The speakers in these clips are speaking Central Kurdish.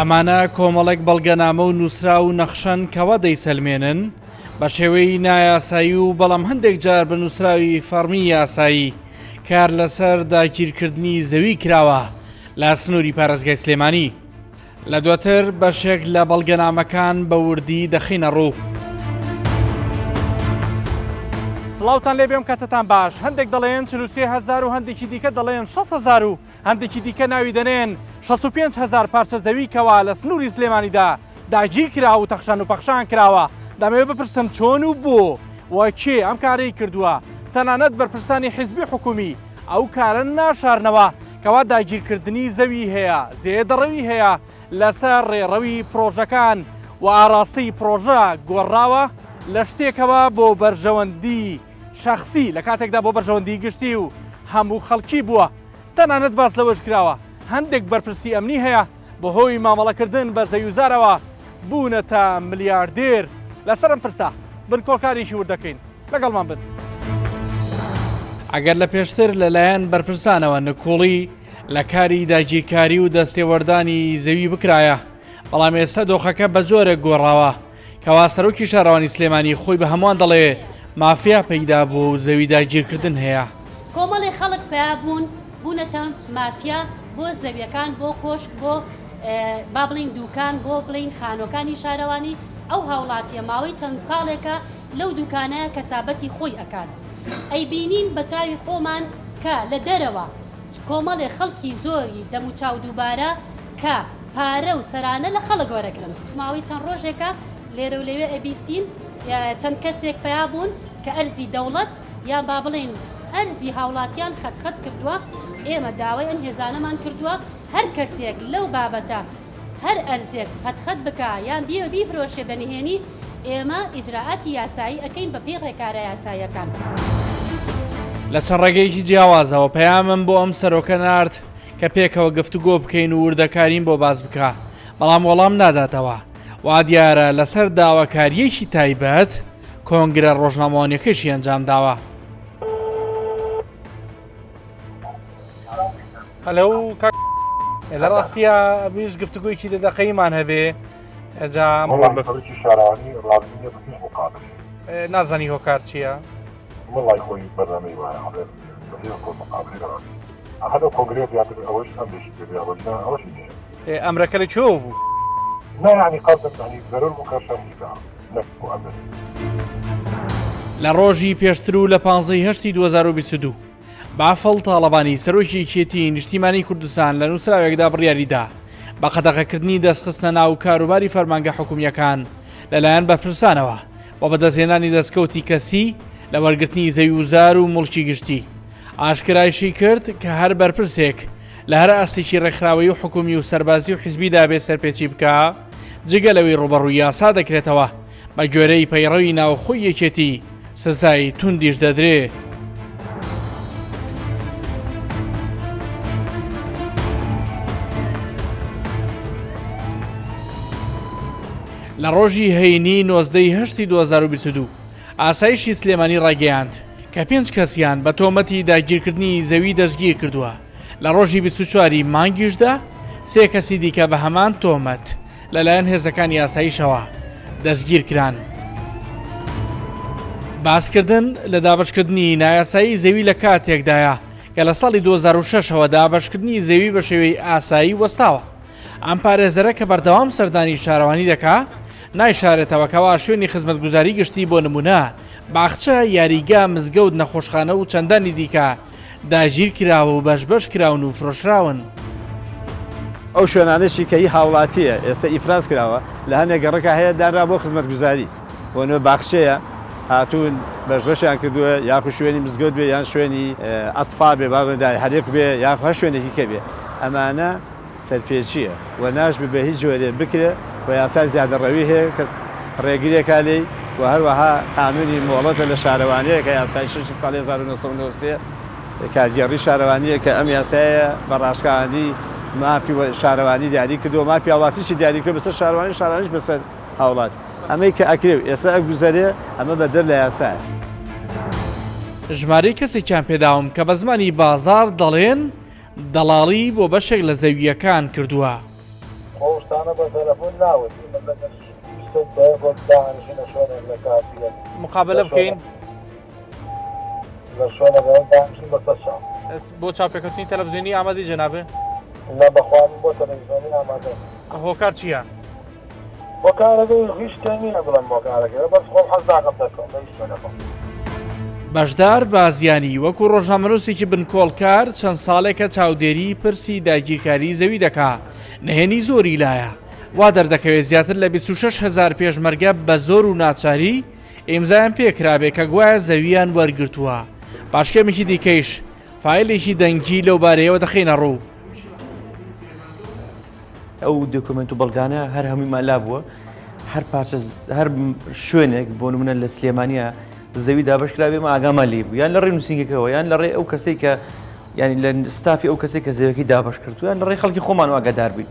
ئەمانە کۆمەڵێک بەڵگەنامە و نووسراو و نەخشەن کەوا دەیسەلمێنن بە شێوەی نایاسایی و بەڵام هەندێک جار بە نووسراوی فەڕمی یاسایی کار لەسەر داگیرکردنی زەوی کراوە لە سنووری پارێزگای سلێمانی. لە دواتر بەشێک لە بەڵگەنامەکان بە وردی دەخینە ڕوو. سڵاوتان لێبێ ئەم کاتەتان باش هەندێک دەڵێن 43 هەزار و هەندێکی دیکە دەڵێن 6 هەزار و هەندێکی دیکە ناوی دەنێن 65 هەزار پارچە زەوی کەوا لە سنووری سلێمانیدا داگیر کرا و تەخشان و پەخشان کراوە دەمەوێت بپرسم چۆن و بۆ و کێ ئەم کارەی کردووە تەنانەت بەرپرسانی حیزبی حکومی ئەو کارە ناشارنەوە کەوا داگیرکردنی زەوی هەیە، زێدەڕەوی هەیە لەسەر ڕێڕەوی پڕۆژەکان و ئاڕاستەی پڕۆژە گۆڕراوە لە شتێکەوە بۆ بەرژەوەندی شەخسی لە کاتێکدا بۆ بەرژەوەندی گشتی و هەموو خەڵکی بووە. تەنانەت باس لەوەش کراوە هەندێک بەرپرسی ئەمنی هەیە بەهۆی مامەڵەکردن بە زەویوزارەوە بوونەتە ملیاردێر. لەسەر ئەم پرسە بنکۆڵکاریی ورد دەکەین. لەگەڵمان بن. ئەگەر لە پێشتر لەلایەن بەرپرسانەوە نکوڵی لە کاری داگیرکاری و دەستێوەردانی زەوی بکرایە، بەڵام ئێستا دۆخەکە بە جۆرێک گۆڕاوە کەوا سەرۆکی شارەوانی سلێمانی خۆی بە هەمووان دەڵێ مافیا پەیدا بووە و زەوی داگیرکردن هەیە. کۆمەڵێ خەڵک پەیا بوون بوونەتە مافیا بۆ زەویەکان بۆ کۆشک بۆ با بڵێین دوکان بۆ بڵێین خانوەکانی شارەوانی ئەو هاوڵاتیە ماوەی چەند ساڵێکە لەو دوکانە کەسابەتی خۆی ئەکات ئەیبینین بە چاوی خۆمان کە لە دەرەوە کۆمەڵێ خەڵکی زۆری دەموچاو دووبارە کە پارە و سەرانە لە خەڵک وەرەگرن ماوەی چەند ڕۆژێکە لێرە و لەوێ ئەبیستین چەند کەسێک پەیا بوون کە ئەرزی دەوڵەت یان با بڵێین ئەرزی هاوڵاتیان خەت خەت کردووە ئێمە داوای ئەم هێزانەمان کردووە هەر کەسێک لەو بابەتە هەر ئەرزێک خەت خەت بکا یان بیەوێ بیفرۆشێ بە نهێنی ئێمە ئیجرائاتی یاسایی ئەکەین بە پێی ڕێکارە یاساییەکان. لە چەند ڕێگەیەکی جیاوازەوە پەیامم بۆ ئەم سەرۆکە نارد کە پێکەوە گفتوگۆ بکەین و وردەکاریم بۆ باس بکا، بەڵام وەڵام ناداتەوە. وا دیارە لەسەر داواکارییەکی تایبەت کۆنگرە ڕۆژنامەوانیەکەشی ئەنجام داوە. هەلو کاک لە ڕاستیە ویست گفتوگۆیەکی دە دەقەیمان هەبێ جا وەڵام سەرۆکی شارەوانی ڕازی نییە بە هیچ مقابلەیەک. نازانی هۆکار چییە؟ وەڵای خۆی بەرنامەی وایە ئەڵێ بە هیچ کۆ مقابلەی ڕازی نییە. ئەخە لەو کۆنگرەیە زیاتر ئەوەش ئەمریشی پێ بێ ئەوەش نا ئەوەشی نییە. ئەمرەکە لە کوێوە بوو؟ نا یانی قەسدم یانی زەرور بوو کە شەرحی کا نەک بۆ ئەمر. لە ڕۆژی پێشتر و لە پانزەی هەشتی 2022 بافڵ تاڵەبانی سەرۆکی یەکێتی نیشتیمانی کوردستان لە نووسراوێکدا بڕیاریدا بە قەدەغەکردنی دەستخستنە ناو کاروباری فەرمانگە حکومییەکان لەلایەن بەرپرسانەوە بۆ بەدەستهێنانی دەستکەوتی کەسی لە وەرگرتنی زەوی و زار و موڵکی گشتی ئاشکرایشی کرد کە هەر بەرپرسێک لە هەر ئاستێکی ڕێکخراوەیی و حکومی و سەربازی و حیزبیدا بێ سەرپێچی بکا جگە لەوەی ڕووبەڕووی یاسا دەکرێتەوە بە گوێرەی پەیڕەوی ناوخۆی یەکێتی سزای توندیش دەدرێ. لە ڕۆژی هەینی 19 هەشتی 2022 ئاسایشی سلێمانی ڕایگەیاند کە پێنج کەسیان بە تۆمەتی داگیرکردنی زەوی دەستگیر کردووە لە ڕۆژی 24 ی مانگیشدا سێ کەسی دیکە بە هەمان تۆمەت لەلایەن هێزەکانی ئاسایشەوە دەستگیرکران. باسکردن لە دابەشکردنی نایاسایی زەوی لە کاتێکدایە کە لە ساڵی 2006ەوە دابەشکردنی زەوی بە شێوەی ئاسایی وەستاوە. ئەم پارێزەرە کە بەردەوام سەردانی شارەوانی دەکا، نایشارێتەوە کەوا شوێنی خزمەتگوزاری گشتی بۆ نمونە باخچە، یاریگا، مزگەوت، نەخۆشخانە و چەندانی دیکە داگیرکراوە و بەش بەش کراون و فرۆشراون. ئەو شوێنانەشی کە هی هاوڵاتییە ئێستا ئیفراز کراوە لە هەنێ گەڕەکا هەیە دانرا بۆ خزمەتگوزاری بۆ نمونە باخچەیە هاتوون بەش بەشیان کردووە یاخو شوێنی مزگەوت بێ یان شوێنی ئەتفا بێ با بڵێین داری هەرێک بێ یاخو هەر شوێنێکی کە بێ ئەمانە سەرپێچییە و ناشبێ بە هیچ جۆرێ بکرێ و یاسای زیادەڕەوی هەیە کەس ڕێگریەکا لێی و هەروەها قانونی مۆڵەتە لە شارەوانییە کە یاسای شەشی ساڵی 1993 کارگێڕی شارەوانییە کە ئەم یاسایە بە ڕاشکاوانی مافی شارەوانی دیاری کردووە مافی هاوڵاتیشی دیاری کردووە بەسەر شارەوانی و شارەوانیش بەسەر هاوڵاتی ئەمەی کە ئەکرێ و ئێستا ئەگوزەرێ ئەمە بەدەر لە یاسایە. ژمارەی کەسێکیان پێداوم کە بە زمانی بازاڕ دەڵێن دەڵاڵی بۆ بەشێک لە زەوییەکان کردووە. ئەو شتانە. ئەمە بە تەلەفۆن ناوت ئێمە لەگەر ویستت بەیەکەوە دانیشین لە شوێنێک لە کافیەک مقابلە بکەین لە شوێنێک دانیشین بەسەر چاو. بۆ چاوپێکەوتنی تەلەفزیۆنی ئامادەی جەنابێ؟ نا بەخوا من بۆ تەلەفزیۆنی ئامادە نیم. هۆکار چییە؟ هۆکارەکەی هیچ شتێ نییە بڵێم هۆکارەکەی بەس خۆم حەز ناکەم دەرکەوم لە هیچ شوێنێکم. بەشدار بازیانی وەکو ڕۆژنامەنووسێکی بنکۆڵکار چەند ساڵێکە چاودێری پرسی داگیرکاری زەوی دەکا، نهێنی زۆری لایە. وا دەردەکەوێت زیاتر لە 26 هەزار پێشمەرگە بە زۆر و ناچاری ئیمزایان پێکرابێ کە گوایە زەوییان وەرگرتووە. پاش کەمێکی دیکەیش فایلێکی دەنگی لەو بارەیەوە دەخەینە ڕوو. ئەو دۆکۆمێنت و بەڵگانە هەر هەموویمان لابووە هەر پارچە هەر شوێنێک بۆ نمونە لە سلێمانیا زەوی دابش کرابێ ئێمە ئاگامان لێ بوو یان لە ڕێی نووسینگەکەەوە یان لە ڕێی ئەو کەسێک کە ینی لە ستافی ئەو کەسێک کە زەویەکەی دابش کردو یان لە ڕێی خەڵکی خۆمان ئاگادار بووین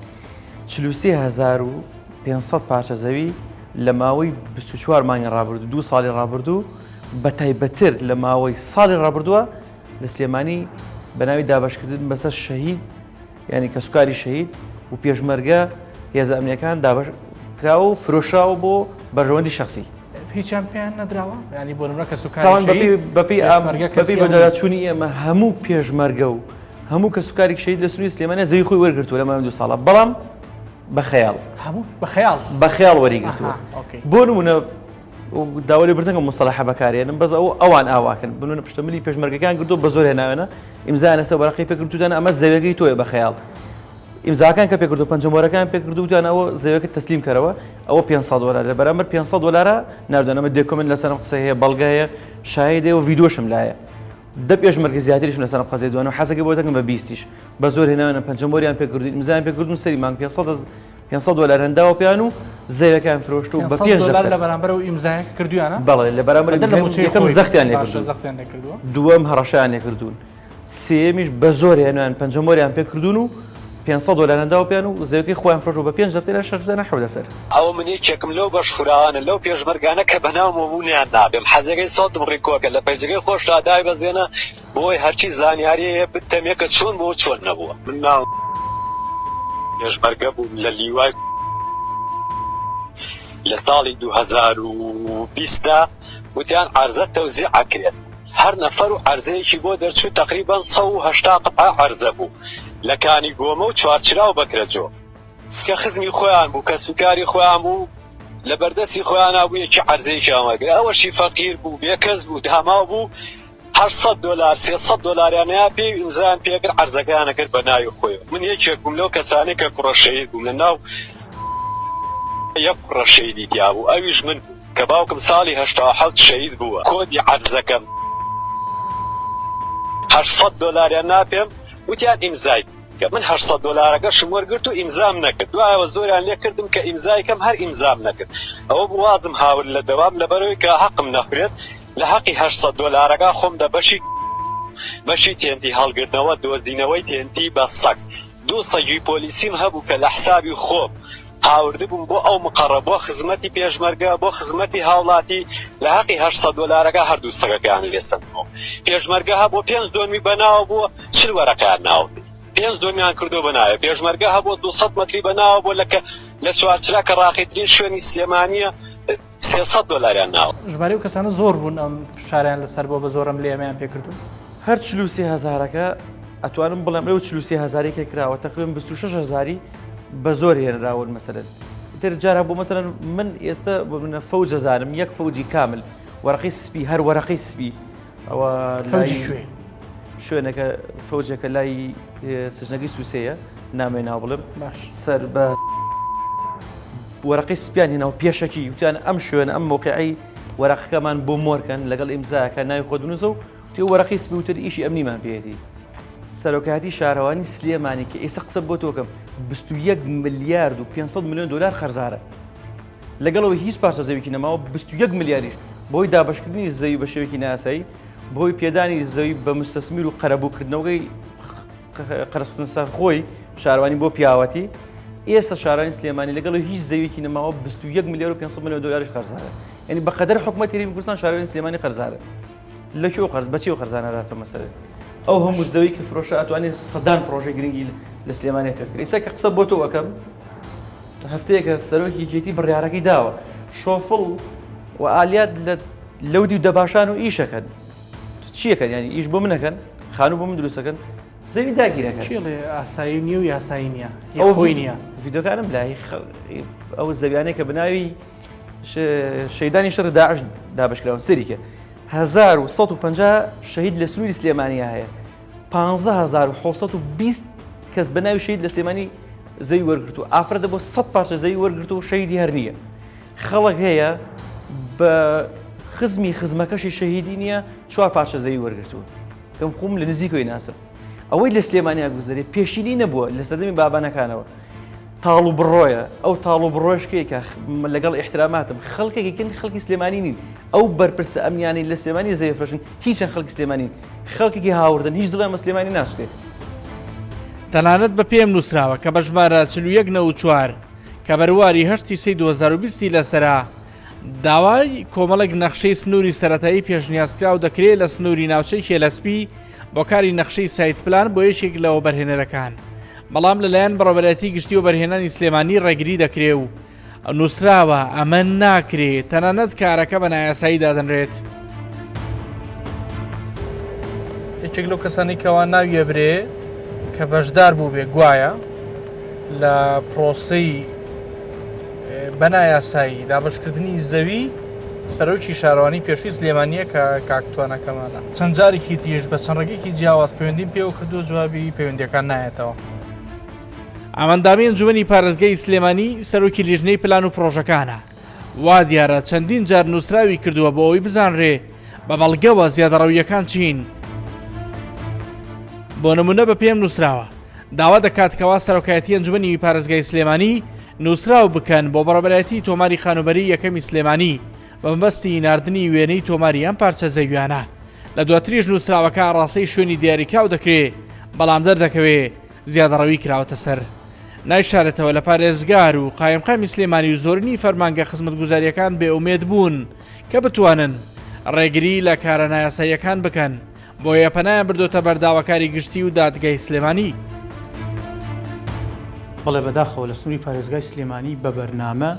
43500 پارچە زەوی لە ماوەی 24 مانگی ڕابردوو دوو ساڵی ڕابردوو بە تایبەتر لە ماوەی ساڵی ڕابردووە لە سلێمانی بە ناوی دابشکردن بەسەر شەهید یانی کەسوکاری شەهید و پێشمەرگە هێزە ئەمنیەکان دابەش کراوە و فرۆشراوە بۆ بەرژەوەندی شخصی. هیچیان پێیان نەدراوە؟ یانی بۆ نمونە کەسوکاری شەهید بەپێی بەپێی بەدواداچوونی ئێمە هەموو پێشمەرگە و هەموو کەسوکاری شەهید لە سنووری سلێمانی زەوی خۆی وەرگرتووە لە ماوەی دوو ساڵە بەڵام بە خەیاڵ هەموو بە خەیاڵ بە خەیاڵ وەریگرتووە بۆ نمونە داوای لێبوردن مستەڵەحە بەکارێنم بەس ئەو ئەوان ئاواکەن بنونە پشتە ملی پێشمەرگەکان گرتو بە زۆر هێناوێنە ئیمزایان لەسەر وەرەقەی پێکردوتان ئەمە زەویەکەی تۆیە بە خەیاڵ ئیمزاکان کە پێکردو پەنجەمۆرەکان پێکردوتان ئەوە زەویەکە تەسلیم کەرەوە ئەوە 500 دلار لە بەرامبەر 500 دلارە ناردن ئەمە دێکۆمنت لەسەرم قسە هەیە بەڵگە هەیە شاهیدێ و ڤیدۆشم لایە دە پێشمەرگە زیاتریشم لەسەرم قەزیە دوان و حەزەکە بۆ دەکەم بە بیستیش بە زۆر هێناوێنە پەنجەمۆریان پێکردو ئیمزایان پێکردون سەری مانگ 500 500 دۆلار هەنداوە پێیان و زەویەکەیان فرۆشت و بە پێنج دۆلار لە بەرامبەر ئەو ئیمزایە کە کردویانە؟ بەڵێ لە بەرامبەر بەدەر لە مووچەی یەکەم خۆی زەختیان لێ باشە کردوون زەختیان لێ کردووە. دووەم هەڕەشەیان لێ کردوون سێیەمیش بە زۆر هێنایان پەنجەمۆریان پێ کردوون و 500 دۆلاریان داوە پێیان و زەویەکەی خۆیان فرۆشت بە پێنج دەفتەر یان شەش دەفتەر یان حەوت دەفتەر. ئەوە من یەکێکم لەو بەش خوراوانە لەو پێشمەرگانە کە بەناومەوە بوو نیان نابێم حەزەکەی سەوتم ڕیکۆرکە لە پەیجەکەی خۆشتا دایبەزێنە بۆی هەرچی زانیاری هەیە بتەمێ کە چۆن بووە و چۆن نەبووە. من ناوم پێشمەرگە بووم لە لیوای لە ساڵی 2020 دا وتیان عەرزە تەوزیع ئەکرێت هەر نەفەر و عەرزەیەکی بۆ دەرچوو تەقریبەن 180 قطعە عەرزە بوو لە کانی گۆمە و چوارچرا و بەکرەجۆ کە خزمی خۆیان بوو کەسوکاری خۆیان بوو لە بەردەستی خۆیانا بوو یەکی عەرزەیەکیان وەرگرت ئەوەشی فەقیر بوو بێکەس بوو داماو بوو 800 دۆلار 300 دۆلاریان نەیا پێی و ئیمزایان پێکرد عەرزەکەیان ئەکرد بە ناوی خۆیەوە من یەکێک بووم لەو کەسانەی کە کوڕە شەهید بووم لە ناو یەک کوڕە شەهیدی تیا بوو ئەویش من بووم کە باوکم ساڵی 87 شەهید بووە کۆدی عەرزەکەم 800 دۆلاریان نا پێم وتیان ئیمزای کە من 800 دۆلارەکەشم وەرگرت و ئیمزام نەکرد دوایەوە زۆریان لێ کردم کە ئیمزای کەم هەر ئیمزام نەکرد ئەوە بوو وازم هاورد لە دەوام لەبەرئەوەی کە هەقم نەخورێت لە هەقی 800 دۆلارەکە خۆم دە بەشی بەشی تێنتی هەڵگرتنەوە دۆزینەوەی تێنتی بە سەگ دوو سەگی پۆلیسیم هەبوو کە لە حسابی خۆم هاوردبووم بۆ ئەو مقەڕە بۆ خزمەتی پێشمەرگە بۆ خزمەتی هاوڵاتی لە هەقی 800 دۆلارەکە هەردوو سەگەکەیان لێ سەندمەوە پێشمەرگە هەبوو پێنج دۆنمی بەناوە بووە 40 وەرەقەیان ناوە پێنج دۆنمیان کردووە بە ناوێ پێشمەرگە هەبووە 200 مەتری بەناوە بووە لە کە لە چوارچرا کە ڕاقیترین شوێنی سلێمانییە 300 دۆلاریان ناوە. ژمارەی ئەو کەسانە زۆر بوون ئەم فشارەیان لەسەر بووە بە زۆرەملێ ئەمەیان پێکردوون؟ هەر 43 هەزارەکە ئەتوانم بڵێم لەو 43 هەزارەی کە کراوە تەقریبەن 26 هەزاری بە زۆر هێنراون مەسەلەن ئیتر جار هەبوو مەسەلەن من ئێستا بۆ منە فەوج ئەزانم یەک فەوجی کامل وەرەقەی سپی هەر وەرەقەی سپی ئەوە فەوجی کوێ؟ شوێنەکە فەوجەکە لای سجنەکەی سوسەیە نامەوێ ناو بڵێم باش سەر بە وەرەقەی سپیان هێنا و پێشەکی وتیان ئەم شوێنە ئەم مەوقعەی وەرەقەکەمان بۆ مۆرکەن لەگەڵ ئیمزاکە ناوی خۆت بنووسە و تێ وەرەقەی سپی وتر ئیشی ئەمنیمان پێیەتی سەرۆکایەتی شارەوانی سلێمانی کە ئێستا قسە بۆ تۆکەم 21 ملیارد و 500 میلیۆن دلار قەرزارە لەگەڵەوە هیچ پارچە زەویکی نەماوە 21 ملیاریش بۆی دابشکردنی زەوی بە شێوەیەکی ناسایی بۆی پێدانی زەوی بە مستەسمیر و قەرەبووکردنەوەی قەرزخستنە سەر خۆی شارەوانی بۆ پیاوەتی ئێستا شارانی سلێمانی لەگەڵ هیچ زەویکی نەماوە 21 ملیار و 500 میلیۆن دلاریش قەرزارە یعنی بەقەدەر حکومەتی هەرێمی کوردستان شارەوانی سلێمانی قەرزارە لە کوێ قەرز بەچی و قەرزانە داتە مەسەلە ئەو هەموو زەوی کە فرۆشە ئەتوانێت سەدان پرۆژەی گرنگی لە سلێمانی پێ بکرێت ئێستا کە قسە بۆ تۆ ئەکەم. هەفتەیەکە سەرۆکی یەکێتی بڕیارەکەی داوە شۆفڵ و ئالیات لە لەو دیو دەباشان و ئیشەکەن چیەکەن ینی ئیش بۆ منەکەن خانوو بۆ من دروستەکەن زەوی داگیرەکەن چێڵێ ئاسایی نییە و یاسایی نییە ئەو خۆی نییە ڤیدۆکانم لای ئەو زەویانەی کە بەناوی شەیدانی شەڕ داعش دابشکراون سریکە 1150 شەهید لە سنووری سلێمانیا هەیە 15720 کەس بە ناوی شەهید لە سلێمانی زەوی وەرگرتو ئافرەتە بۆ 100 پارچە زەوی وەرگرتو و شەهیدی هەر نییە خەڵک هەیە بە خزمی خزمەکەشی شەهیدی نییە چوار پارچە زەوی وەرگرتووە کەم خۆم لە نزیکەوەی ناسم ئەوەی لە سلێمانیا گوزەرێ پێشینی نەبووە لە سەردەمی بابانەکانەوە تاڵ و بڕۆیە ئەو تاڵ و بڕۆشکەیە کە لەگەڵ ئیحتراماتم خەڵکێکی کن خەڵکی سلێمانی نین ئەو بەرپرسە ئەمنیانەی لە سلێمانی زەوی فرۆشن هیچیان خەڵکی سلێمانی نین خەڵکێکی هاوردن هیچ دڵیان بە سلێمانی ناسوتێ. تەنانەت بە پێم نووسراوە کە بە ژمارە 41 94 کە بەرواری هەشتی سێی 2020 ی لەسەرە، داوای کۆمەڵێک نەخشەی سنووری سەرەتایی پێشنیازکراو دەکرێ لە سنووری ناوچەی کێلەسپی بۆ کاری نەخشەی site plan بۆ یەکێک لە وەبەرهێنەرەکان، بەڵام لەلایەن بەڕێوەبەرایەتی گشتی وەبەرهێنانی سلێمانی ڕێگری دەکرێ و نووسراوە ئەمە ناکرێ، تەنانەت کارەکە بە نایاسایی دادەنرێت. یەکێک لەو کەسانەی کەوا ناوی ئەبرێ کە بەشدار بووبێ گوایە لە پرۆسەی بەنایاسایی دابشکردنی زەوی سەرۆکی شارەوانی پێشووی سلێمانیە کە کاکتوانەکەمانە چەند جارێکی تریش بە چەند ڕێگەیەکی جیاواز پەیوەندیم پێوە کردو جوابی پەیوەندیەکان نایەتەوە. ئەمەندامی ئەنجومەنی پارێزگای سلێمانی سەرۆکی لیژنەی پلان و پرۆژەکانە وا دیارە چەندین جار نووسراوی کردووە بۆ ئەوەی بزانرێ بە بەڵگەوە زیادەڕەوییەکان چین. بۆ نمونە بە پێم نووسراوە داوا دەکات کەوا سەرۆکایەتی ئەنجومەنی پارێزگای سلێمانی نووسراو بکەن بۆ بەڕێوەبەرایەتی تۆماری خانووبەرەی یەکەمی سلێمانی بە مەبەستی ناردنی وێنەی تۆماری ئەم پارچە زەویانە لە دواتریش نووسراوەکە ئاڕاستەی شوێنی دیاریکراو دەکرێ بەڵام دەردەکەوێ زیادەڕەوی کراوەتە سەر. نایشارێتەوە لە پارێزگار و قایمقامی سلێمانی و زۆرینی فەرمانگە خزمەتگوزارییەکان بێئومێد بوون کە بتوانن ڕێگری لە کارە نایاساییەکان بکەن، بۆیە پەنایان بردۆتە بەر داواکاری گشتی و دادگای سلێمانی. بەڵێ بەداخەوە لە سنووری پارێزگای سلێمانی بە بەرنامە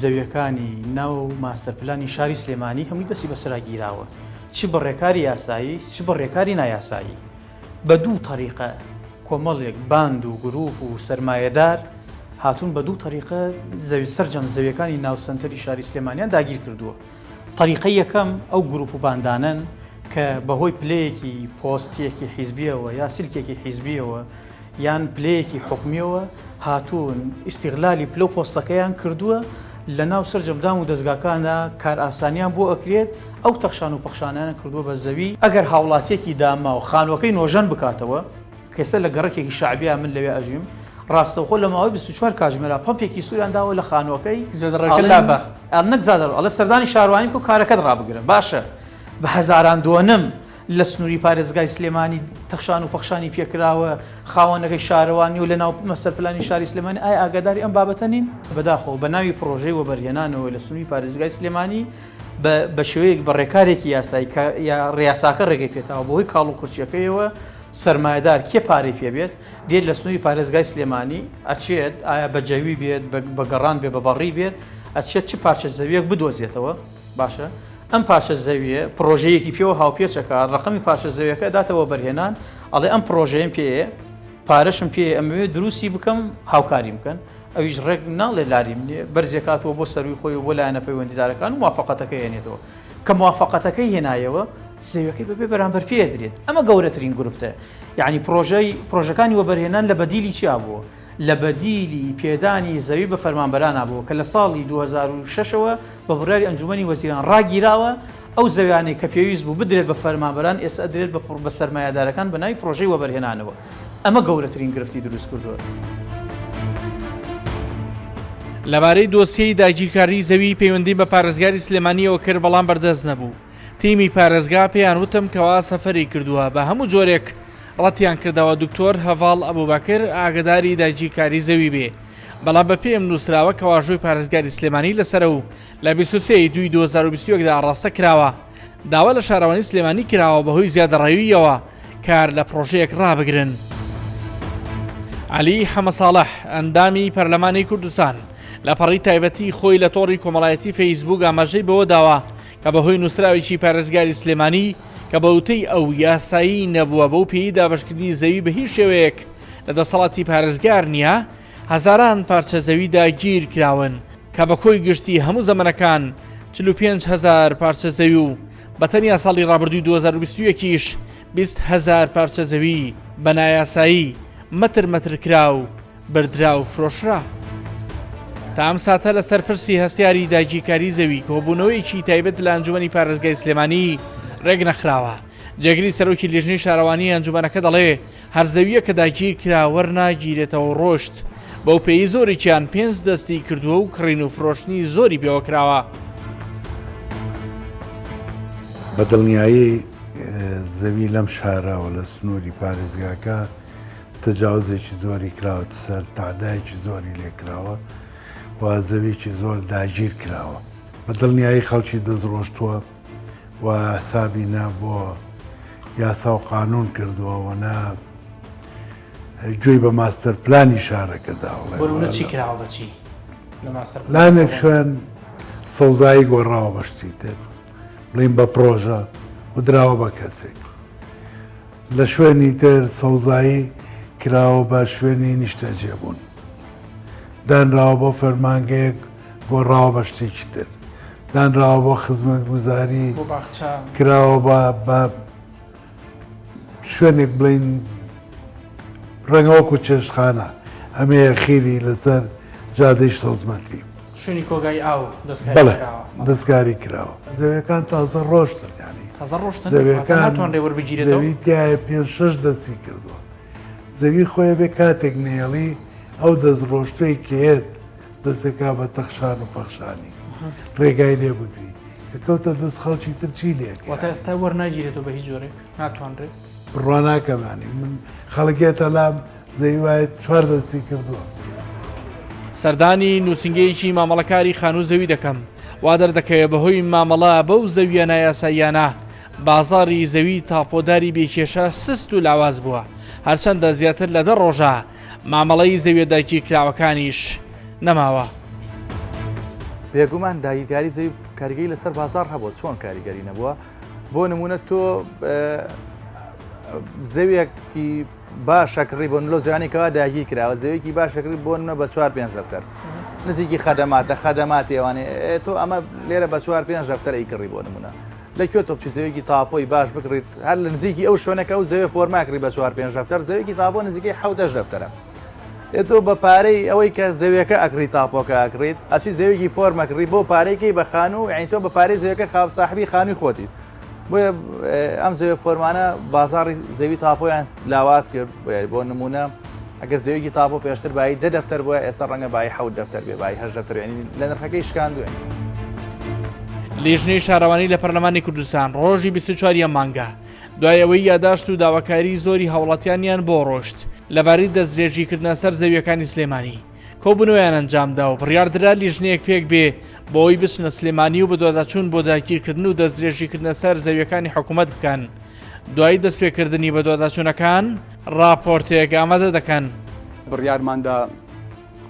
زەویەکانی ناو ماستەرپلانی شاری سلێمانی هەمووی دەستی بەسەرا گیراوە چ بە ڕێکاری یاسایی چ بە ڕێکاری نایاسایی. بە دوو تەریقە کۆمەڵێک باند و گروپ و سەرمایەدار هاتوون بە دوو تەریقە زەوی سەرجەم زەویەکانی ناو سەنتەری شاری سلێمانیان داگیر کردووە. تەریقەی یەکەم ئەو گروپ و باندانەن کە بەهۆی پلەیەکی پۆستیەکی حیزبیەوە یا سلکێکی حیزبیەوە یان پلەیەکی حکومیەوە هاتوون ئیستیغلالی پلە و پۆستەکەیان کردووە لەناو سەرجەم دام و دەزگاکاندا کارئاسانیان بۆ ئەکرێت ئەو تەخشان و پەخشانەیان کردووە بە زەوی، ئەگەر هاوڵاتیەکی داماو خانووەکەی نۆژەن بکاتەوە، کە ئێستا لە گەڕەکێکی شەعبیە من لەوێ ئەژیم، ڕاستەوخۆ لە ماوەی 24 کاتژمێرا پەمپێکی سووریان داوە لە خانووەکەی، زێدەڕەویەکە لابە. ئەڵێن نەک زادەڕەوی، ئەڵێ سەردانی شارەوانی بکە و کارەکەت ڕابگرە. باشە بە هەزاران دۆنم لە سنووری پارێزگای سلێمانی تەخشان و پەخشانی پێکراوە، خاوەنەکەی شارەوانی و لەناو مەستەرپلانی شاری سلێمانی ئایا ئاگاداری ئەم بابەتە نین؟ بەداخەوە بە ناوی پڕۆژەی وەبەرهێنانەوە لە سنووری پارێزگای سلێمانی بە بە شێوەیەک بە ڕێکارێکی یاسایی کە یاساکە ڕێگەی پێتاوە بەهۆی کاڵ و کورچیەکەیەوە سەرمایەدار کێ پارەی پێ بێت دێت لە سنووری پارێزگای سلێمانی ئەچێت ئایا بە جەوی بێت بە گەڕان بێ بە بەڕی بێت ئەچێت چ پارچە زەویەک بدۆزێتەوە باشە ئەم پارچە زەویە پرۆژەیەکی پێوە هاوپێچەکە ڕقمی پارچە زەویەکە داتەوە بەرهێنان ئەڵێ ئەم پرۆژەیەم پێیە پارەشم پێ ئەمەوێ دروستی بکەم هاوکاریم بکەن ئەویش ڕێک ناڵێ لاریم نییە، بەرزیەکاتەوە بۆ سەرووی خۆی و بۆ لایەنە پەیوەندیدارەکان و موافەقەتەکەی هێنێتەوە. کە موافەقەتەکەی هێنایەوە، زەویەکەی بەبێ بەرامبەر پێ ئەدرێت. ئەمە گەورەترین گرفتە. یەعنی پرۆژەی پرۆژەکانی وەبەرهێنان لە بەدیلی چیا بووە؟ لە بەدیلی پێدانی زەوی بە فەرمانبەرانا بووە کە لە ساڵی 2006 ەوە بە بڕیاری ئەنجومەنی وەزیران ڕاگیراوە، ئەو زەویانەی کە پێویست بوو بدرێت بە فەرمانبەران ئێستا ئەدرێت بە بە سەرمایەدارەکان بە ناوی پرۆژەی وەبەرهێنانەوە. ئەمە گەورەترین گرفتی دروست کردووە. لەبارەی دۆسیەی داگیرکاریی زەوی پەیوەندیم بە پارێزگاری سلێمانییەوە کرد بەڵام بەردەست نەبوو. تیمی پارێزگا پێیان وتم کەوا سەفەری کردووە بە هەموو جۆرێک ڕەتیان کردەوە دکتۆر هەڤاڵ ئەبوبەکر ئاگەداری داگیرکاری زەوی بێ بەڵام بە پێم نووسراوە کە واژۆی پارێزگاری سلێمانی لەسەرە و لە 23 ی دووی 2021 دا ئاڕاستە کراوە داوا لە شارەوانی سلێمانی کراوە بەهۆی زیادەڕەوییەوە کار لە پڕۆژەیەک ڕابگرن. عەلی حەمەساڵح، ئەندامی پەرلەمانی کوردستان، لە پەڕی تایبەتی خۆی لە تۆڕی کۆمەڵایەتی فەیسبووک ئاماژەی بەوە داوە کە بەهۆی نووسراوێکی پارێزگاری سلێمانی کە بە وتەی ئەو یاسایی نەبووە بەو پێی دابەشکردنی زەوی بە هیچ شێوەیەک لە دەسەڵاتی پارێزگار نییە، هەزاران پارچە زەوی داگیرکراون کە بە کۆی گشتی هەموو زەمەنەکان 45 هەزار پارچە زەوی و بە تەنیا ساڵی ڕابردووی 2021 یش 20 هەزار پارچە زەوی بە نایاسایی مەتر مەتر کرا و بردرا و فرۆشرا. تا ئەم ساتە لەسەر پرسی هەستیاری داگیرکاری زەوی کۆبوونەوەیەکی تایبەت لە ئەنجومەنی پارێزگای سلێمانی ڕێکنەخراوە. جێگری سەرۆکی لیژنەی شارەوانی ئەنجومەنەکە دەڵێ هەر زەوییەک کە داگیر کرا وەرناگیرێتەوە و ڕۆشت، بەو پێیەی زۆرێکیان پێنج دەستی کردووە و کڕین و فرۆشتنی زۆری پێوە کراوە. بە دڵنیایی زەوی لەم شارە و لە سنووری پارێزگاکە تەجاوزێکی زۆری کراوەتە سەر، تەعدایەکی زۆری لێ کراوە و زەویەکی زۆر داگیر کراوە. بە دڵنیایی خەڵکی دەستڕۆشتووە و حسابی نە بۆ یاسا و قانون کردووە و نە گوێی بە ماستەر پلانی شارەکە داوە. بۆ نموونە چی کراوە بە چی لە ماستەر پلان؟ لانێک شوێن سەوزایی گۆڕاوە بە شتی تر، بڵێین بە پڕۆژە و دراوە بە کەسێک. لە شوێنی تر سەوزایی کراوە بە شوێنی نیشتەجێبوون. دانراوە بۆ فەرمانگەیەک گۆڕاوە بە شتێکی تر. دانراوە بۆ خزمەتگوزاری بۆ باخچە. کراوە بە بە شوێنێک بڵێین ڕەنگە وەکو چێشتخانە ئەمەیە خیری لەسەر جادەی شەست مەتری. شوێنی کۆگای ئاو دەستکاری بەڵێ کراوە. دەستکاری کراوە. زەویەکان تازە ڕۆشتن یانی تازە ڕۆشتن واتە زەویەکان ناتوانرێ وەربگیرێتەوە؟ زەوی تیایە پێنج شەش دەستی کردووە. زەوی خۆی ئەبێ کاتێک نەیەڵی ئەو دەست ڕۆشتوەی کە یەت دەستەکا بە تەخشان و پەخشانی ڕێگای لێ بگری کە کەوتە دەست خەڵکی تر چی لێ ئەکەی؟ واتە ئێستا وەرناگیرێتەوە بە هیچ جۆرێک ناتوانرێ؟ بڕوا ناکەم یانی من خەڵک یەتە لام زەوی وایە چوار دەستی کردووە. سەردانی نووسینگەیەکی مامەڵەکاری خانوو زەوی دەکەم، وا دەردەکەوێ بەهۆی مامەڵە بەو زەوییە نایاساییانە بازاڕی زەوی تاپۆداری بێ کێشە سست و لاواز بووە، هەرچەندە زیاتر لە دە ڕۆژە مامەڵەی زەویە داگیرکراوەکانیش نەماوە. بێگومان داگیرکاری زەوی کاریگەری لەسەر بازاڕ هەبووە، چۆن کاریگەری نەبووە؟ بۆ نمونە تۆ زەویەکی باشە کڕی بۆ لەو زیانی کەوا داگیر کراوە زەویەکی باشە کڕی بۆ نمونە بە چوار پێنج دەفتەر نزیکی خەدەماتە خەدەماتی ئەوانێ تۆ ئەمە لێرە بە چوار پێنج دەفتەر ئی کڕی بۆ نمونە لە کوێ تۆ بچی زەویەکی تاپۆی باش بکڕیت هەر لە نزیکی ئەو شوێنەکە ئەو زەوێ فۆرماکڕی بە چوار پێنج دەفتەر زەویەکی تاپۆ نزیکەی حەوت دەفتەرە ئێ تۆ بە پارەی ئەوەی کە زەویەکە ئەکڕی تاپۆکە ئەکڕیت ئەچی زەویەکی فۆرمەکڕی بۆ پارەیکەی بە خانوو یعنی تۆ بە پارەی زەویەکە خاو ساحبی خانووی خۆتی بۆیە ئەم زەویە فۆرمانە بازاڕی زەوی تاپۆیان لاواز کرد بۆ نمونە ئەگەر زەویەکی تاپۆ پێشتر بایی دە دەفتەر بووە ئێستا ڕەنگە بایی حەوت دەفتەر بێ بایی هەشت دەفتەر یعنی لە نرخەکەی شکاندوێن. لیژنەی شارەوانی لە پەرلەمانی کوردستان ڕۆژی 24 ی ئەم مانگە دوای ئەوەی یاداشت و داواکاری زۆری هاوڵاتیانیان بۆ ڕۆشت لەبارەی دەستدرێژیکردنە سەر زەویەکانی سلێمانی کۆبوونەوەیان ئەنجامدا و بڕیاردرا لیژنەیەک پێک بێ بۆ ئەوەی بچنە سلێمانی و بەدواداچوون بۆ داگیرکردن و دەستدرێژیکردنە سەر زەویەکانی حکوومەت بکەن دوای دەستپێکردنی بەدواداچوونەکان ڕاپۆرتێک ئامادە دەکەن. بڕیارماندا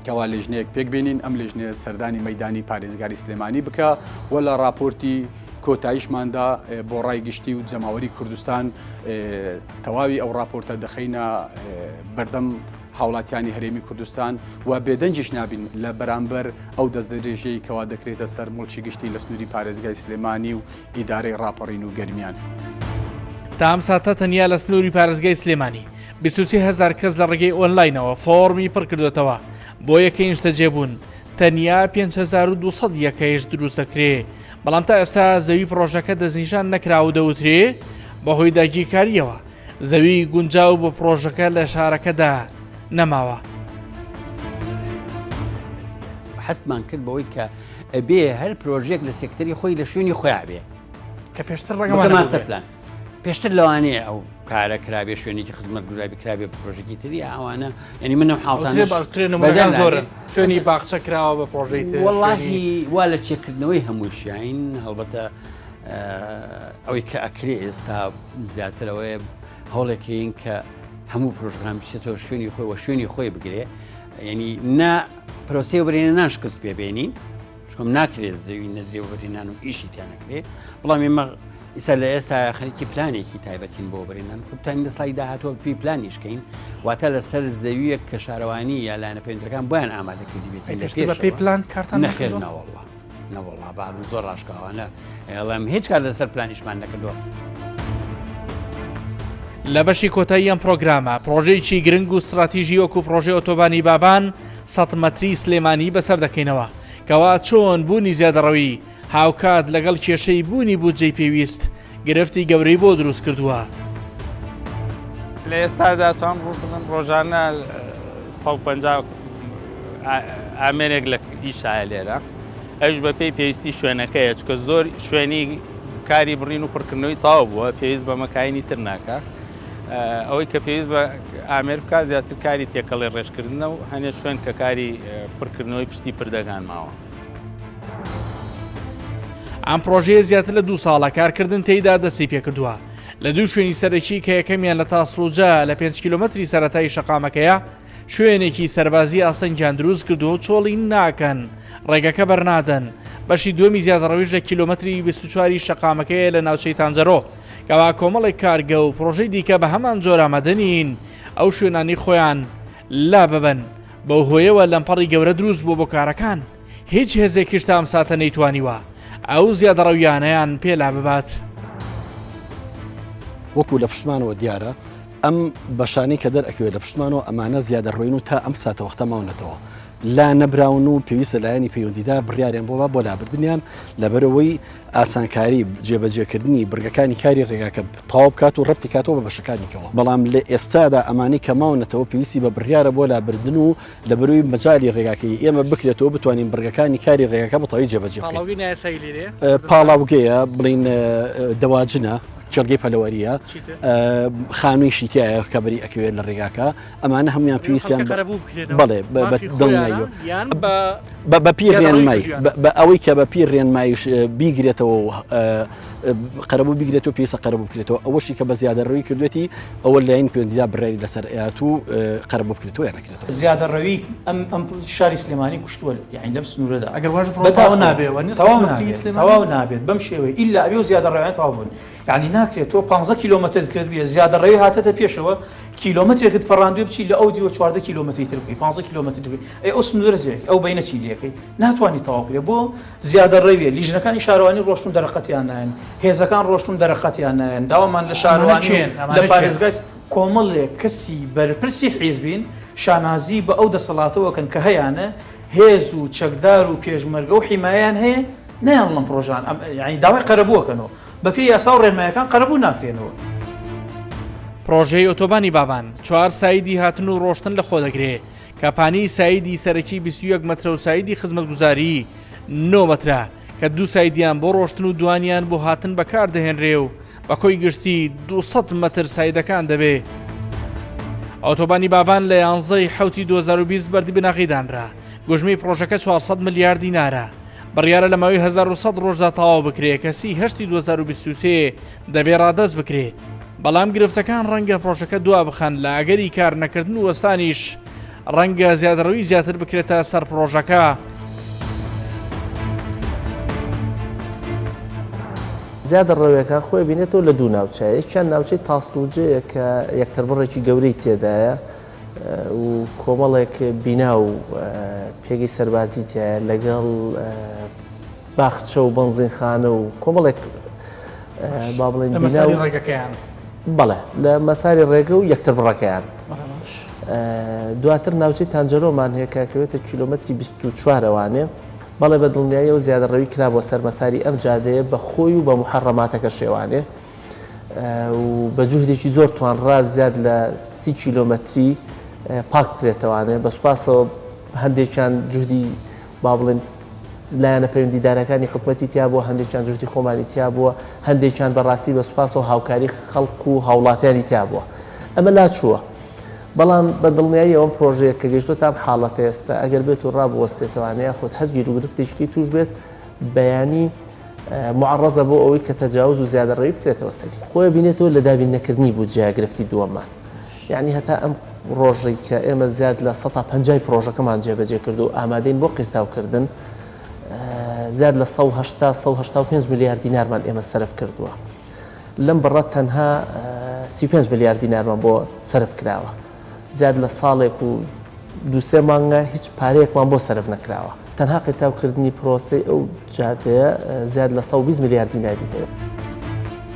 کەوا لیژنەیەک پێک بێنین، ئەم لیژنەیە سەردانی مەیدانی پارێزگاری سلێمانی بکا و لە ڕاپۆرتی کۆتاییشماندا بۆ ڕای گشتی و جەماوەری کوردستان تەواوی ئەو ڕاپۆرتە دەخەینە بەردەم هاوڵاتیانی هەرێمی کوردستان و بێدەنگیش نابین لە بەرامبەر ئەو دەستدرێژیەی کەوا دەکرێتە سەر موڵکی گشتی لە سنووری پارێزگای سلێمانی و ئیدارەی ڕاپەڕین و گەرمیان. تا ئەم ساتە تەنیا لە سنووری پارێزگای سلێمانی 23 هەزار کەس لە ڕێگەی ئۆنلاینەوە فۆڕمی پڕکردوێتەوە بۆ یەکەی نیشتەجێبوون تەنیا 5200 یەکەیش دروست دەکرێ بەڵام تا ئێستا زەوی پڕۆژەکە دەستنیشان نەکرا و دەوترێ بەهۆی داگیرکارییەوە زەوی گونجاو بۆ پڕۆژەکە لە شارەکەدا نەماوە. هەستمان کرد بەوەی کە ئەبێ هەر پرۆژێک لە سێکتەری خۆی لە شوێنی خۆیان بێ کە پێشتر ڕەنگە ماستەر پلان پێشتر لەوانەیە ئەو کارە کرابێ شوێنێکی خزمەت گوزاری کرابێ بە پرۆژێکی تری ئەوانە یعنی منم حاڵتان زۆرن شوێنی باخچە کراوە بە پرۆژەی تر وەڵاهی وا لە چێکردنەوەی هەمووشیین هەڵبەتە ئەوەی کە ئەکرێ ئێستا زیاتر ئەوەیە هەوڵێکین کە. هەموو پرۆژەکان بچێتەوە شوێنی خۆی و شوێنی خۆی بگرێ ینی نا پرۆسی وەبەرهێنان ناشکست پێ بێنین چکم ناکرێت زەوی نەدرێ وەبەرهێنان و ئیشی تیا نەکرێ بەڵام ئێمە ئیسا لە ئێستا خەریکی پلانێکی تایبەتین بۆ وەبەرهێنان کە بتوانین لە ساڵی داهاتووە پێی پلانیش کەین واتە لەسەر زەویەک کە شارەوانی یا لایەنە پەیوەندیدارەکان بۆیان ئامادە کردی بێت لە پێشتر بە پێی پلان کارتان نەخێر نەوەڵڵا نەوەڵڵا با من زۆر ڕاشکاوانە ئەڵێم هیچ کار لەسەر پلانیشمان نەکردووە. لە بەشی کۆتایی ئەم پرۆگرامە پرۆژەیەکی گرنگ و ستراتیژی وەکو پرۆژەی ئۆتۆبانی بابان سەد مەتری سلێمانی بەسەر دەکەینەوە کەوا چۆن بوونی زیادەڕەوی هاوکات لەگەڵ کێشەی بوونی بودجەی پێویست گرفتی گەورەی بۆ دروست کردووە. لە ئێستادا توان بڵێم ڕۆژانە 150 ئامێرێک لە ئیشایە لێرە ئەوش بە پێی پێویستی شوێنەکەیە چکە زۆر شوێنی کاری بڕین و پڕکردنەوەی تاو بووە پێویست بە مەکاینی تر ناکە ئەوەی کە پێویست بە ئامێر بکات زیاتر کاری تێکەڵی ڕێژکردنە و هەنێ شوێن کە کاری پڕکردنەوەی پشتی پردەکان ماوە. ئەم پرۆژەیە زیاتر لە دوو ساڵە کارکردن تێیدا دەستی پێکردووە لە دوو شوێنی سەرەکی کە یەکەمیان لە تاسڵوجە لە 5 کیلۆمەتری سەرەتای شەقامەکەیە شوێنێکی سەربازی ئاستەنگیان دروست کردووە و چۆڵی ناکەن ڕێگەکە بەرنادەن بەشی دووەمی زیادەڕەویش لە کیلۆمەتری 24 شەقامەکەیە لە ناوچەی تانجەرۆ کەوا کۆمەڵێک کارگە و پرۆژەی دیکە بە هەمان جۆر ئامادە نین ئەو شوێنانی خۆیان لا ببەن بەو هۆیەوە لەمپەڕی گەورە دروست بووە بۆ کارەکان هیچ هێزێکیش تا ئەم ساتە نەیتوانیوە ئەو زیادەڕەویانەیان پێ لا ببات. وەکو لە پشتمانەوە دیارە ئەم بەشانەی کە دەرئەکەوێت لە پشتمانەوە ئەمانە زیادەڕۆین و تا ئەم ساتەوەختە ماونەتەوە لا نەبراون و پێویستە لایەنی پەیوەندیدار بڕیاریان بۆ با بۆ لابردنیان لەبەرئەوەی ئاسانکاری جێبەجێکردنی بڕگەکانی کاری ڕێگاکە تەواو بکات و ڕەبتی کاتەوە بە بەشەکانی کەوە بەڵام لە ئێستادا ئەمانەی کە ماونەتەوە پێویستی بە بڕیارە بۆ لابردن و لەبەرئەوەی مەجالی ڕێگاکەی ئێمە بکرێتەوە بتوانین بڕگەکانی کاری ڕێگاکە بە تەواوی جێبەجێ بکەین. پاڵاوگەی نایاسایی لێرەیە؟ پاڵاوگەیە بڵین دەواجنە کێڵگەی پەلەوەریە خانوویشی تایە کە بەری ئەکەوێت لە ڕێگاکە ئەمانە هەمویان پێویستیان بەڵێ بە پی ڕێنمای بە ئەوەی کە بە پی ڕێنمایش بیگرێتەوە و قەرەبوو بیگرێتەوە پێویستە قەرەبوو بکرێتەوە ئەوەشی کە بە زیادەڕەوی کردوێتی ئەوە لایەن پەیوەندیدار بڕیاری لەسەر ئەیات و قەرەبوو بکرێتەوە یان نەکرێتەوە. زیادەڕەوی ئەم ئەم شاری سلێمانی کوشتووە یانی لەم سنوورەدا ئەگەر واش بڕۆ تەواو نابێ وە تەواو نابێت تەواو نابێت بەم شێوەیە ئیلا ئەبێ و زیادەڕەویان تەواو بوون یانی ناکرێت تۆ 15 کیلۆمەترت کرد بێ زیادەڕەوی هاتەتە پێشەوە کیلۆمەترێکت پەڕاندوێ بچی لە ئەو دیوە 14 کیلۆمەتری تر بکەی 15 کیلۆمەتر بکەی ئەی ئەو سنوورە جێک ئەو بینە چی لەکەی ناتوانانی تەواو کرێ بۆ زیادەڕەویە لیژنەکانی شارەوانی ڕۆشتون دەرەقەتیان نایەن هێزەکان ڕۆشتون دەرەقەتیان نایەن داوامان لە شارەوانی لە پارێزگای کۆمەڵێک کەسی بەرپرسی حیزبین شانازی بە ئەو دەسەڵاتەوە کەن کە هەیانە هێز و چەکدار و پێشمەرگە و حیمایان هەیە نایەڵن پرۆژان یانی داوای قەرەبووەکەنەوە بەپێی یاسا و ڕێنمایەکان قەرەبوو ناکرێنەوە. پرۆژەی ئۆتۆبانی بابان چوار سایدی هاتن و ڕۆشتن لە خۆ دەگرێ کە پانی سایدی سەرەکی 21 مەترە و سایدی خزمەتگوزاری 9 مەترە کە دوو سایدیان بۆ ڕۆشتن و دوانیان بۆ هاتن بەکار دەهێنرێ و بە کۆی گشتی 200 مەتر سایدەکان دەبێ. ئۆتۆبانی بابان لە یانزەی حوتی 2020 بەردی بناغەی دانرا گوژمەی پرۆژەکە 400 ملیار دینارە. بڕیارە لە ماوەی 1100 ڕۆژدا تەواو بکرێ کە سی هەشتی 2023 دەبێ ڕادەست بکرێ. بەڵام گرفتەکان ڕەنگە پرۆژەکە دوا بخەن لە ئەگەری کار نەکردن و وەستانیش ڕەنگە زیادەڕەوی زیاتر بکرێتە سەر پرۆژەکە. زیادەڕەویەکان خۆی بینێتەوە لە دوو ناوچە، یەکیان ناوچەی تاسڵوجەیە کە یەکتربڕێکی گەورەی تێدایە و کۆمەڵێک بینا و پێگەی سەربازی تایە لەگەڵ باخچە و بەنزینخانە و کۆمەڵێک با بڵێن لە مەساری ڕێگەکەیان بەڵێ لە مەساری ڕێگە و یەکتر بڕەکەیان دواتر ناوچەی تانجەرۆمان هەیە کە کەوێتە کیلۆمەتری 24 ئەوانێ بەڵێ بە دڵنیاییەوە زیادەڕەوی کرا بۆ سەر مەساری ئەم جادەیە بە خۆی و بە محەڕەماتەکە شێوانێ و بە جوهدێکی زۆر توانرا زیاد لە سی کیلۆمەتری پاک بکرێتەوانێ بە سوپاسەوە هەندێکیان جوهدی با بڵێن لایەنە پەیوەندیدارەکانی حکومەتی تیا بووە هەندێکیان جوهدی خۆمانی تیا بووە هەندێکیان بەڕاستی بە سوپاسەوە هاوکاری خەڵک و هاوڵاتیانی تیا بووە ئەمە لاچووە بەڵام بە دڵنیاییەوە ئەم پرۆژەیە کە گەیشتۆتە ئەم حاڵەتە ئێستا ئەگەر بێت و ڕابوەستێتەوانێ یاخود هەر گیروگرفتێکی توش بێت بەیانی موعەڕەزە بۆ ئەوەی کە تەجاوز و زیادەڕەوی بکرێتەوە سەری. خۆی ئەبینێتەوە لە دابین نەکردنی بودجەیە گرفتی دووەممان. یەعنی هەتا ئەم ڕۆژەی کە ئێمە زیاد لە سەتا پەنجای پڕۆژەکەمان جێبەجێ کرد و ئامادەین بۆ قیرتاوکردن، زیاد لە 180، 185 ملیار دینارمان ئێمە سەرف کردووە. لەم بڕە تەنها 35 ملیار دینارمان بۆ سەرف کراوە. زیاد لە ساڵێک و دوو سێ مانگە هیچ پارەیەکمان بۆ سەرف نەکراوە. تەنها قیرتاوکردنی پرۆسەی ئەو جادەیە زیاد لە 120 ملیار دیناری دەوێت.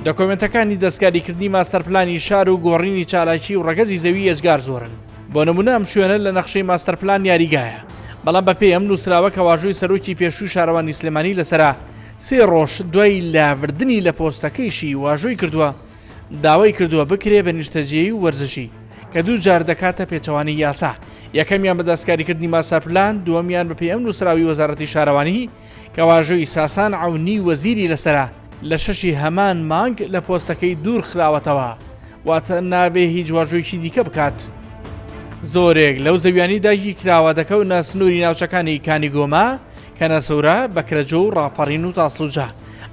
دۆکۆمێنتەکانی دەستکاریکردنی ماستەرپلانی شار و گۆڕینی چالاکی و ڕەگەزی زەوی ئێجگار زۆرن. بۆ نمونە ئەم شوێنە لە نەخشەی ماستەرپلان یاریگایە، بەڵام بەپێی ئەم نووسراوە کە واژۆی سەرۆکی پێشووی شارەوانی سلێمانی لەسەرە، سێ ڕۆژ دوای لابردنی لە پۆستەکەیشی واژۆی کردووە، داوای کردووە بکرێ بە نیشتەجێی و وەرزشی، کە دوو جار دەکاتە پێچەوانەی یاسا، یەکەمیان بە دەستکاریکردنی ماستەرپلان، دووەمیان بەپێی ئەم نووسراوی وەزارەتی شارەوانی کە واژۆی ساسان عەونی وەزیری لەسەرە، لە شەشی هەمان مانگ لە پۆستەکەی دوور خراوەتەوە، واتە نابێ هیچ واژۆیەکی دیکە بکات. زۆرێک لەو زەویانەی داگیرکراوە دەکەونە سنووری ناوچەکانی کانیگۆما، کەنەسەورە، بەکرەجۆ و ڕاپەڕین و تاسڵوجە.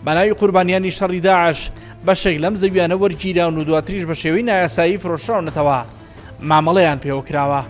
بە ناوی قوربانیانی شەڕی داعش، بەشێک لەم زەویانە وەرگیراون و دواتریش بە شێوەی نایاسایی فرۆشراونەتەوە، مامەڵەیان پێوە کراوە.